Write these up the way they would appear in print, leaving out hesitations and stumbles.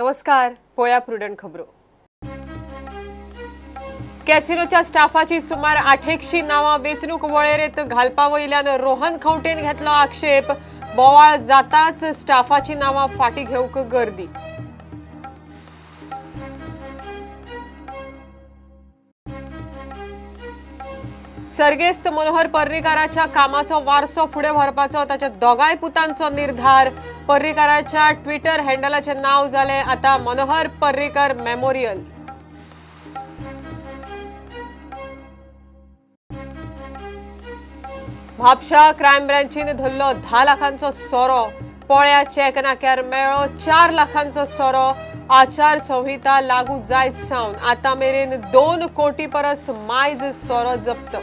नमस्कार, पोया प्रुडंट खबरो. कॅसिनोच्या स्टाफाची सुमार 800 नावां वेंचणूक वळेरेंत घालपा वयल्यान रोहन खंवटेन घेतलो आक्षेप. बोवाळ जाताच स्टाफाची नावां फाटी घेवंक गर्दी. सर्गेस्त मनोहर पर्रीकाराच्या कामाचो वारसो फुडें व्हरपाचो ताच्या दोगांय पुतांचो निर्धार. पर्रीकाराच्या ट्विटर हँडलाचें नांव जालें आतां मनोहर पर्रीकर मेमोरियल. म्हापशा क्रायम ब्रांचीन धरलो 10 लाखांचो सोरो. पोळ्या चेक नाक्यार मेळ्ळो 4 लाखांचो सोरो. आचारसंहिता लागू जायत सावन आतां मेरेन 2 कोटी परस मायज सोरो जप्त.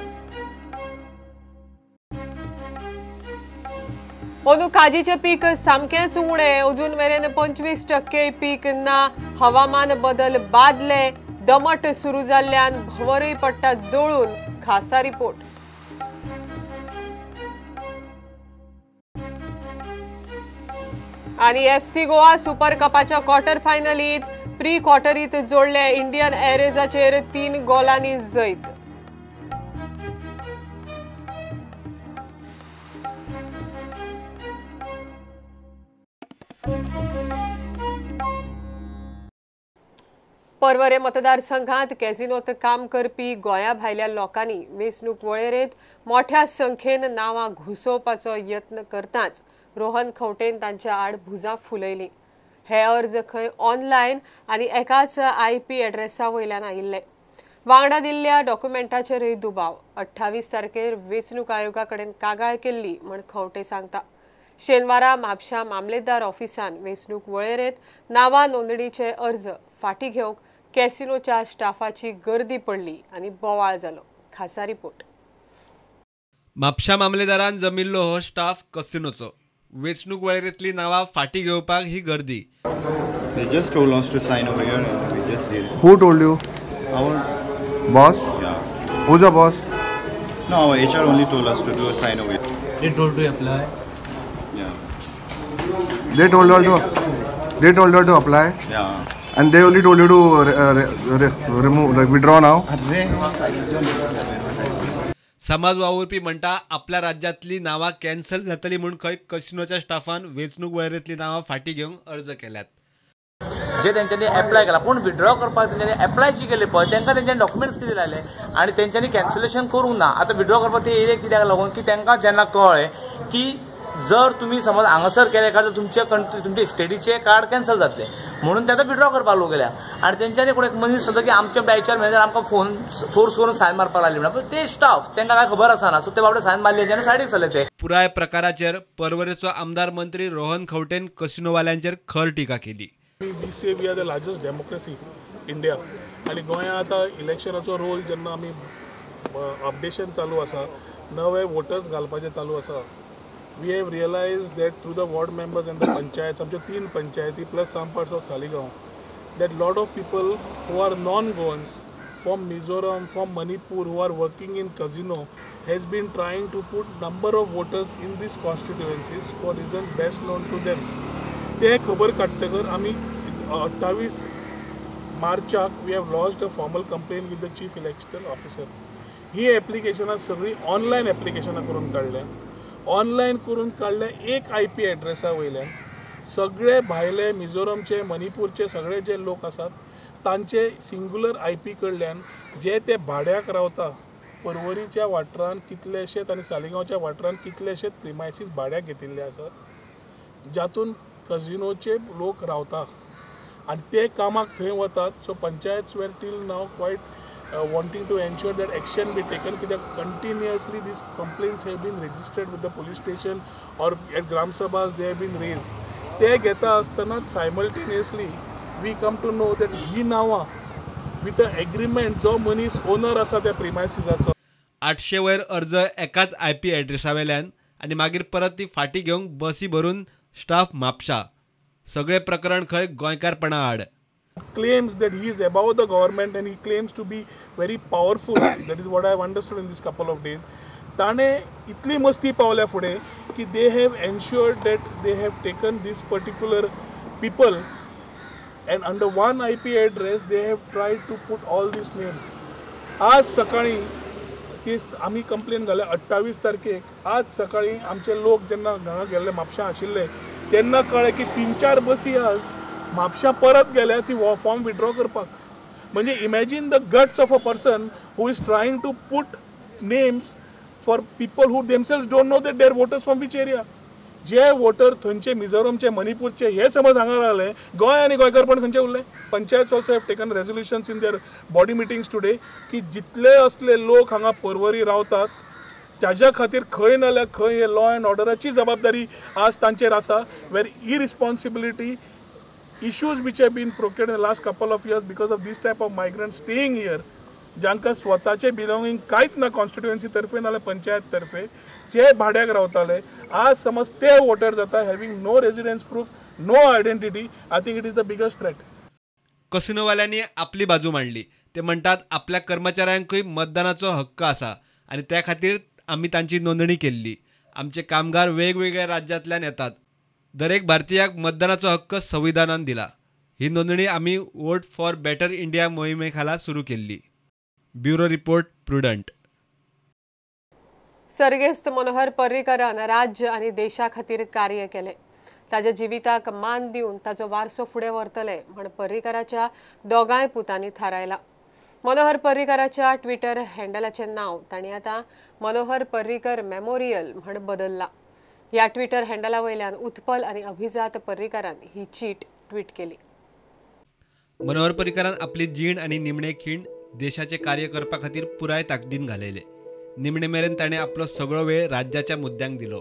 अंदू काजीचें पीक सामकेंच उणें, अजून मेरेन 25% पीक ना. हवामान बदल बादले, दमट सुरू जाल्ल्यान भंवरूय पडटा जळून. खासा रिपोर्ट. आणि एफसी गोवा सुपर कपाच्या क्वॉर्टर फायनलीत प्री क्वॉर्टरीत जोडले इंडियन एअरवेजाचेर 3 गोलांनी जैत. पर्वरे मतदारसंघात कॅसिनोत काम करपी गोंया भायल्या लोकांनी वेंचणूक वळेरेंत मोठ्या संख्येन नांवां घुसोवपाचो यत्न करताच रोहन खंवटेन तांच्या आड भुजां फुलयली. हे अर्ज खंय ऑनलायन आनी एकाच IP एड्रेसा वयल्यान आयिल्ले. वांगडा दिल्ल्या डॉक्युमेंटाचेरय दुबाव. 28 तारखेर वेंचणूक आयोगा कडेन कागाळ केल्ली म्हण खंवटे सांगता. शेनवारा म्हापशा मामलेदार ऑफिसान वेंचणूक वळेरेंत नांवां नोंदणीचे अर्ज फाटी घेवंक कॅसिनोच्या स्टाफाची गर्दी पडली आनी बोवाळ जालो. खासा रिपोर्ट. म्हापशा मामलेदारान जमिल्लो हो स्टाफ कॅसिनोचो. वेंचणूक वळेरेंतली नांवां फाटी घेवपाक ही गर्दी. They just told us to sign over here and we just did. Who told you? Our boss? Yeah. Who's the boss? No, our HR only told us to do a sign over here. They told to apply. Yeah. They told you to. They told you to apply. Yeah. And they only told you to remove, like withdraw now. समाज वावुरपी म्हणटा आपल्या राज्यांतली नांवां cancel जातली म्हूण खंय कॅसिनोच्या Staffan वेंचणूक वळेरेंतली नांवां फाटी घेवंक अर्ज केल्यात. जे तेंच्यांनी एप्लाय केला पूण विड्रॉ करपाक तेंच्यांनी एप्लाय जी केले पळय तेंकां तेंच्यांनी डॉक्युमेंट्स कितें लायले आनी तेंच्यांनी कॅन्सलेशन करूंक ना. आतां विड्रॉ करपाक ते येयले कित्याक लागून की तेंकां जेन्ना कळ्ळें की जर तुमी समज हांगासर केले कार्ड तुमच्या कंट्री तुमच्या स्टेटीचे कार्ड कॅन्सल जातले म्हणून ते आतां विड्रॉ करपाक लोक गेल्या. आनी तेंच्यांनी कोण एक मनीस सुद्दां की आमच्या एचआर मॅनेजर आमकां फोन फोर्स करून सायन मारपाक लागले म्हणून ते स्टाफ तेंकां काय खबर आसना सो ते बाबडे सायन मारले जेन्ना सायडीक सरले ते. पुराय प्रकाराचेर पर्वरेचो आमदार मंत्री रोहन खंवटेन कॅसिनोवाल्यांचेर खर टिका केली. We say we are the largest democracy India आनी गोंयांत आतां इलेक्शनाचो रोल जेन्ना आमी अपडेशन चालू आसा, नवे वोटर्स घालपाचें चालू आसा. We have realized that through the ward members and the panchayats, आमच्यो 3 पंचायती plus some parts of Saligao, that lot of people who are non-Goans from Mizoram, from Manipur, who are working in casino, has been trying to put number of voters in these constituencies for reasons best known to them. ते खबर काडटकर आमी 28 मार्चाक we have lodged a formal complaint with the chief election officer. ही एप्लिकेशनां सगळीं online एप्लिकेशनां करून काडल्या. Online करून काडल्या एक IP एड्रेसा वयल्यान सगळे भायले मिझोरमचे मणिपूरचे सगळे जे लोक आसात तांचे सिंगुलर IP कडल्यान जे ते भाड्याक रावता पर्वरीच्या वाठारान कितलेशेच आनी सालिगांवच्या वाठारान कितलेशेच प्रिमायसीस भाड्याक घेतिल्ले आसात जातून कझिनोचे लोक रावता आनी ते कामाक थंय वतात. So panchayats were till now quite wanting to ensure that action be taken कित्याक continuously these complaints have been registered with the police station or at gram sabhas they have been raised. ते घेता आसतना simultaneously we come to know that ही नांवां with a agreement जो मनीस owner आसा त्या प्रिमायसिसाचो. 800 वयर अर्ज एकाच IP एड्रेसा वेल्यान आनी मागीर परत ती फाटी घेवंक बसी भरून स्टाफ म्हापशा. सगळे प्रकरण खंय गोंयकारपणा आड. Claims that he is above the government and he claims to be very powerful. That is what I have understood in this couple of days. ताणे इतली मस्ती पावल्या फुडें की they have ensured that they have taken this particular people And under one IP address they have tried to put all these names. आज सकाळी ती आमी कंप्लेन घाल्या 28 तारखेक. आज सकाळी आमचे लोक जेन्ना हांगा गेल्ले म्हापशां आशिल्ले तेन्ना कळ्ळें की 3-4 बसी आज म्हापशां परत गेल्या ती फॉर्म विड्रॉ करपाक. म्हणजे imagine the guts of a person who is trying to put names for people who themselves don't know that their voters from which area. J water थंयचे मिझोरमचे मणिपूरचे हे समज हांगा रावले, गोंय आनी गोंयकारपण खंयचे उरले. Panchayat also have taken resolutions in their body meetings today की जितले असले लोक हांगा पर्वरी रावतात ताज्या खातीर खंय नाल्यार खंय हे लॉ एंड ऑर्डराची जबाबदारी आज तांचेर आसा. Where irresponsibility issues which have been procured in the last couple of years because of this type of migrant staying here, जांकां स्वताचे बिलोंगींग कांयच ना कॉन्स्टिट्युएन्सी तर्फे नाल्यार पंचायत तर्फे, जे भाड्याक रावताले आज समज ते वोटर जाता having no residence proof, no identity. I think it is the biggest threat. कसिनोवाल्यांनी आपली बाजू मांडली. ते म्हणटात आपल्या कर्मचाऱ्यांकूय मतदानाचो हक्क आसा आनी त्या खातीर आमी तांची नोंदणी केल्ली. आमचे कामगार वेगवेगळ्या राज्यांतल्यान येतात. दरेक भारतीयाक मतदानाचो हक्क संविधानान दिला. ही नोंदणी आमी वोट फॉर बेटर इंडिया मोहिमे खाला सुरू केल्ली. Bureau report, Prudent. सर्गेस्त मनोहर पर्रीकरान राज्य आनी देशा खातीर कार्य केलें. ताज्या जिविताक मान दिवन ताजो वारसो फुडें व्हरतले म्हण पर्रीकराच्या दोगांय पुतांनी थारायला. मनोहर पर्रीकराच्या ट्विटर हँडलाचें नांव तांणी आतां मनोहर पर्रीकर मेमोरियल म्हण बदल्लां. ह्या ट्विटर हँडला वयल्यान उत्पल आनी अभिजात पर्रीकरान ही चीट ट्वीट केली. मनोहर पर्रीकरान आपली जीण आनी निमणे खीण देशाचे कार्य करपा खातीर पुराय ताकदीन घालयले. निमणे मेरेन ताणें आपलो सगळो वेळ राज्याच्या मुद्द्यांक दिलो.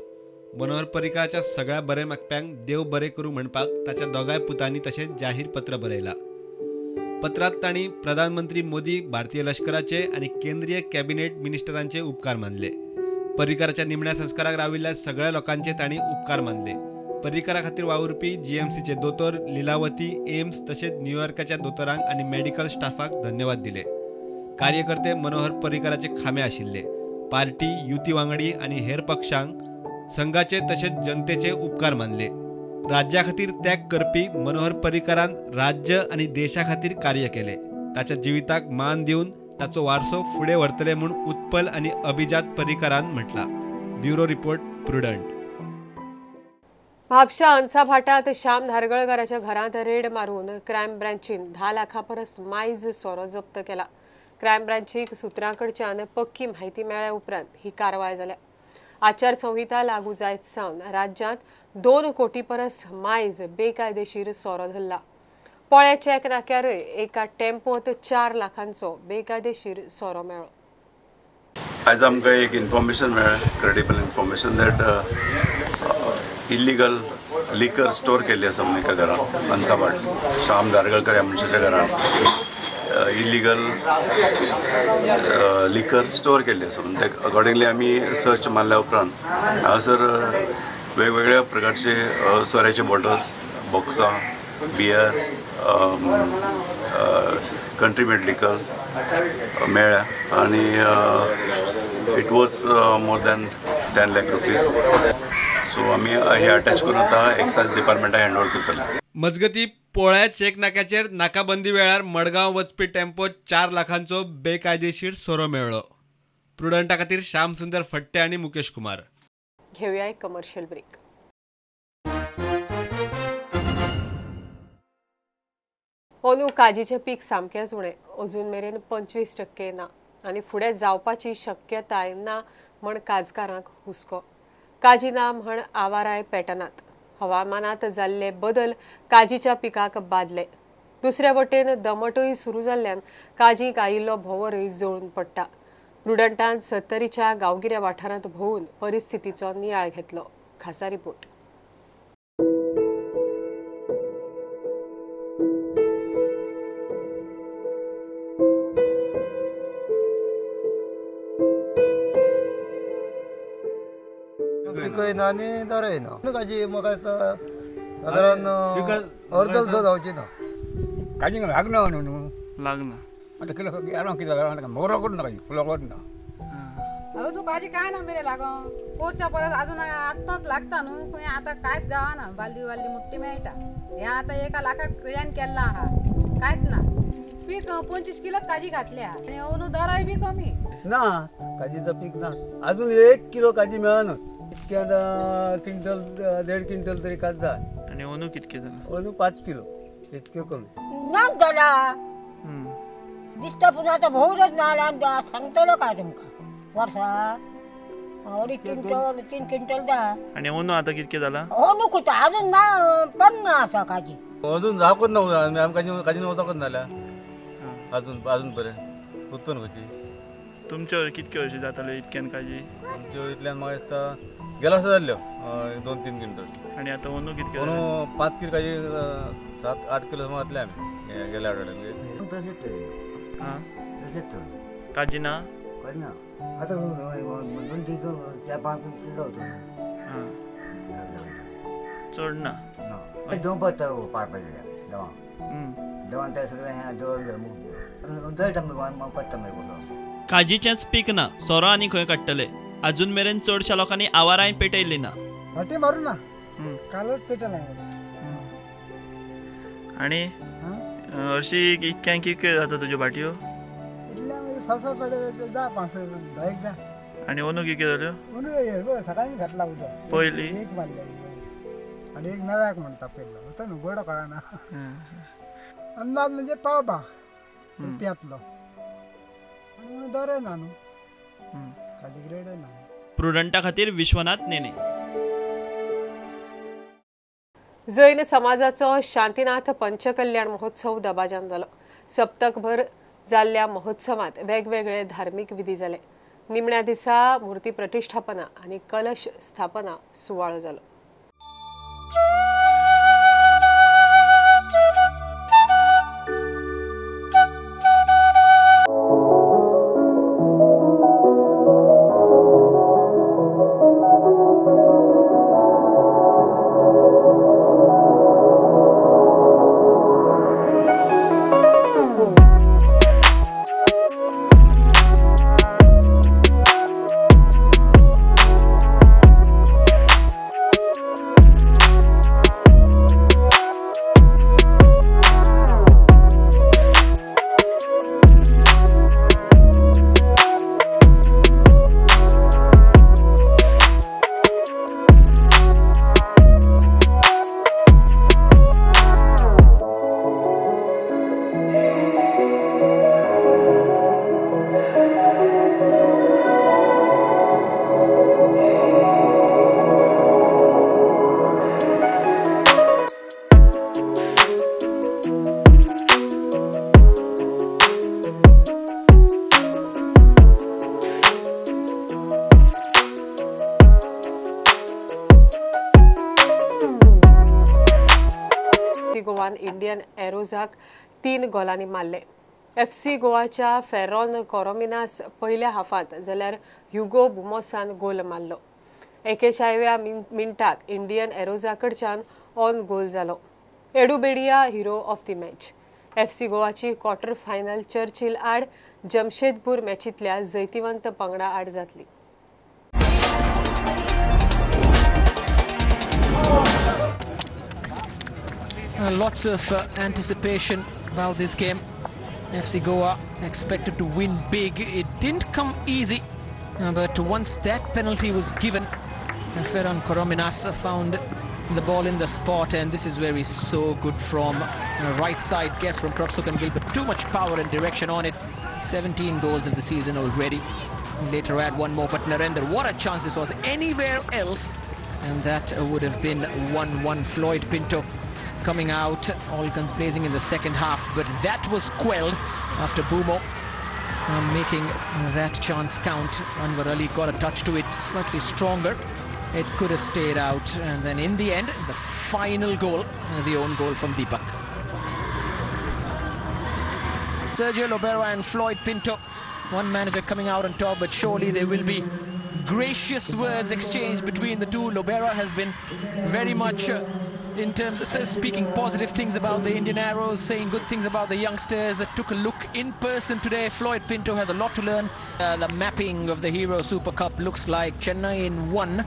मनोहर पर्रीकराच्या सगळ्या बरे मागप्यांक देव बरें करूं म्हणपाक ताच्या दोगांय पुतांनी तशेंच जाहीर पत्र बरयलां. पत्रांत तांणी प्रधानमंत्री मोदी, भारतीय लश्कराचे आनी केंद्रीय कॅबिनेट मिनिस्टरांचे उपकार मानले. पर्रीकराच्या निमण्या संस्काराक राविल्ल्या सगळ्या लोकांचे तांणी उपकार मानले. पर्रीकरा खातीर वावुरपी जीएमसीचे दोतोर, लिलावती, एम्स तशेंच न्यूयॉर्काच्या दोतोरांक आनी मेडिकल स्टाफाक धन्यवाद दिले. कार्यकर्ते मनोहर पर्रीकराचे खांबे आशिल्ले. पार्टी, युती वांगडी आनी हेर पक्षांक संघाचे तशेंच जनतेचे उपकार मानले. राज्या खातीर त्याग करपी मनोहर पर्रीकरान राज्य आनी देशा खातीर कार्य केले. ताच्या जिविताक मान दिवन ताचो वारसो फुडें व्हरतले म्हूण उत्पल आनी अभिजात पर्रीकरान म्हटलां. Bureau report, Prudent. म्हापशा अंसा भाटात श्याम धारगळकाराच्या घरांत रेड मारून क्रायम ब्रांचीन 10 लाखां परस मायज सोरो जप्त केला. क्रायम ब्रांचीक सुत्रां कडच्यान पक्की म्हायती मेळ्ळ्या उपरांत ही कारवाय जाल्या. आचारसंहिता लागू जायत सावन राज्यांत 2 कोटी परस मायज बेकायदेशीर सोरो धरला. पोळ्या चेक नाक्यारय एका टेम्पोत 4 लाखांचो बेकायदेशीर सोरो मेळ्ळो. आयज आमकां एक इन्फॉर्मेशन मेळ्ळें, credible information that illegal liquor store केल्ली आसा म्हणून एका घरान अंसाभाट श्याम धारगळकर ह्या मनशाच्या घरान इलिगल लिकर स्टोर केल्ली आसा म्हणून. ते अकॉर्डिंगली आमी सर्च मारल्या उपरांत हांगासर वेगवेगळ्या प्रकारचे सोऱ्याचे बॉटल्स, बॉक्सां, बियर, कंट्री मेड लिकर मेळ्ळ्या आनी it was more than 10 lakh rupees. So आमी हे अटॅच करून आतां एक्सायज डिपार्टमेंटाक हँड ओवर करतले. मजगती पोळ्या चेक नाक्याचेर नाकाबंदी वेळार मडगांव वचपी टेम्पो 4 लाखांचो बेकायदेशीर सोरो मेळ्ळो. प्रुडंटा खातीर श्याम सुंदर फट्टे आनी मुकेश कुमार. घेऊया एक कमर्शियल ब्रेक. अंदू काजीचें पीक सामकेंच उणें, अजून मेरेन 25% ना आनी फुडें जावपाची शक्यताय ना म्हण काजकारांक हुस्को. काजी ना म्हण आवाराय पेटनात. हवामानात जाल्ले बदल काजीच्या पिकाक बादले. दुसऱ्या वटेन दमटूय सुरू जाल्ल्यान काजीक आयिल्लो भोंवरय जळून पडटा. प्रुडंटान सत्तरीच्या गांवगिऱ्या वाठारांत भोंवून परिस्थितीचो नियाळ घेतलो. खासा रिपोर्ट. पिकय ना आनी दरय ना. काजी म्हाका सादारण अर्द सुद्दां जावची ना. काजी लागना न्हू, लागना आतां कितें कितें मोरो करून ना, काजी फुलां करून ना. अजून काजी काय ना मेरे लागो पोरच्या परत अजून आत्ताच लागता न्हू खंय आतां कांयच गावना बाल्ली बाल्ली मुट्टी मेळटा हे आतां 1 लाखाक पिळ्यान केल्ला आहा कांयच ना पीक 25 किलो काजी घातल्या आनी अंदू दरय बी कमी ना. काजीचं पीक ना अजून 1 किलो काजी मेळना. इतक्या क्विंटल 1.5 क्विंटल तरी काज जाय. आनी अंदू कितके जाला? अंदू 5 किलो इतके कमी ना जाला दिसता. पूण आतां भोवच ना जाल्यार सांगतलो काय तुमकां वर्सा 2.5 क्विंटल 3 क्विंटल जाय. आनी अंदू आतां कितके जाला? अंदू कुठं अजून ना पण ना आसा काजी अजून जावकच ना. आमकां काजी वचकच ना जाल्यार अजून अजून पर्यंत उत्पन्न कशी. तुमच्यो कितके वर्षी जाताल्यो इतक्यान काजी? आमच्यो इतल्यान म्हाका दिसता गेल्या वर्सा जाल्ल्यो 2-3 क्विंटल. आनी आतां अंदू कितके? अंदू 5 किलो काजी 7-8 किलो सुमार घातले आमी गेल्या आठवड्यान. तशेंच आं तशेंच काजी ना? काजी ना आतां 2-3 4-5 किलो होतो. चड ना? दोन पडटा पाड पडलेल्या दवा दवान ते सगळें दवरलें दळटा पडटा मागीर. काजीचेंच पीक ना, सोरो आनी खंय काडटले? अजून मेरेन चडश्या लोकांनी आवारांय पेटयली ना. फाटी मारू ना कालच पेटला. आनी अशी इतक्यान कितक्यो जाता तुज्यो भाटयो? इतल्या म्हणजे 6-7 पडले जा 5-6 10 जा. आनी अंदू कितक्यो जाल्यो? अंदू सकाळी घातला उदक पयली एक मारले आनी एक नव्याक म्हणटा पयलो होता न्हू गोडो कळना. अंदाज म्हणजे पाव भाग रुपयांतलो आनी दरय ना न्हू काजी ग्रेडय ना. प्रुडंटा खातीर विश्वनाथ नेने. जैन समाजाचो शांतिनाथ पंचकल्याण महोत्सव दबाज्यान जालो. सप्तकभर जाल्ल्या महोत्सवात वेगवेगळे धार्मिक विधी जाले. निमण्या दिसा मूर्ती प्रतिष्ठापना आनी कलश स्थापना सुवाळो जालो. गोवान इंडियन एरोजाक 3 गोलांनी मारले. एफसी गोवाच्या फेरॉन कोरोमिनास पयल्या हाफांत जाल्यार ह्युगो बुमोसान गोल मारलो. 81व्या मिनटाक इंडियन एरोजा कडच्यान ऑन गोल जालो. Edu Bedia hero of the match. FC गोवाची क्वॉर्टर फायनल चर्चिल आड जमशेदपूर मॅचींतल्या जैतिवंत पंगडा आड जातली. Lots of anticipation about this game. FC Goa expected to win big. It didn't come easy, but once that penalty was given, Ferran Corominas found the ball in the spot, and this is where he's so good from. Right side guess from Prabhsukhan Gill, but too much power and direction on it. 17 goals of the season already. Later add one more, but Narendra, what a chance this was anywhere else, and that would have been 1-1. Floyd Pinto coming out, all guns blazing in the second half, but that was quelled after Bumo making that chance count. Anwar Ali got a touch to it, slightly stronger. It could have stayed out, and then in the end, the final goal, the own goal from Deepak. Sergio Lobera and Floyd Pinto, one manager coming out on top, but surely there will be gracious words exchanged between the two. Lobera has been very much in terms of speaking positive things about the Indian Arrows, saying good things about the youngsters. Took a look in person today. Floyd Pinto has a lot to learn. The mapping of the Hero Super Cup looks like Chennaiyin won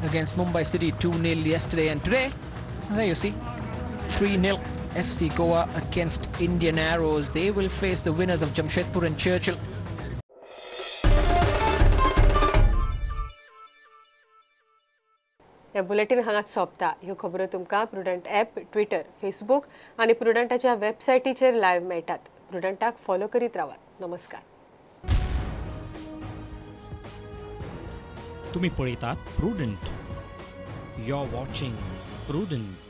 against Mumbai City 2-0 yesterday, and today, there you see, 3-0 FC Goa against Indian Arrows. They will face the winners of Jamshedpur and Churchill. हे bulletin हांगाच सोंपता. ह्यो खबरो तुमकां prudent app, Twitter, Facebook आनी प्रुडंटाच्या वेबसायटीचेर live मेळटात. प्रुडंटाक follow करीत रावात. नमस्कार. तुम्ही पळयतात Prudent. You are watching Prudent.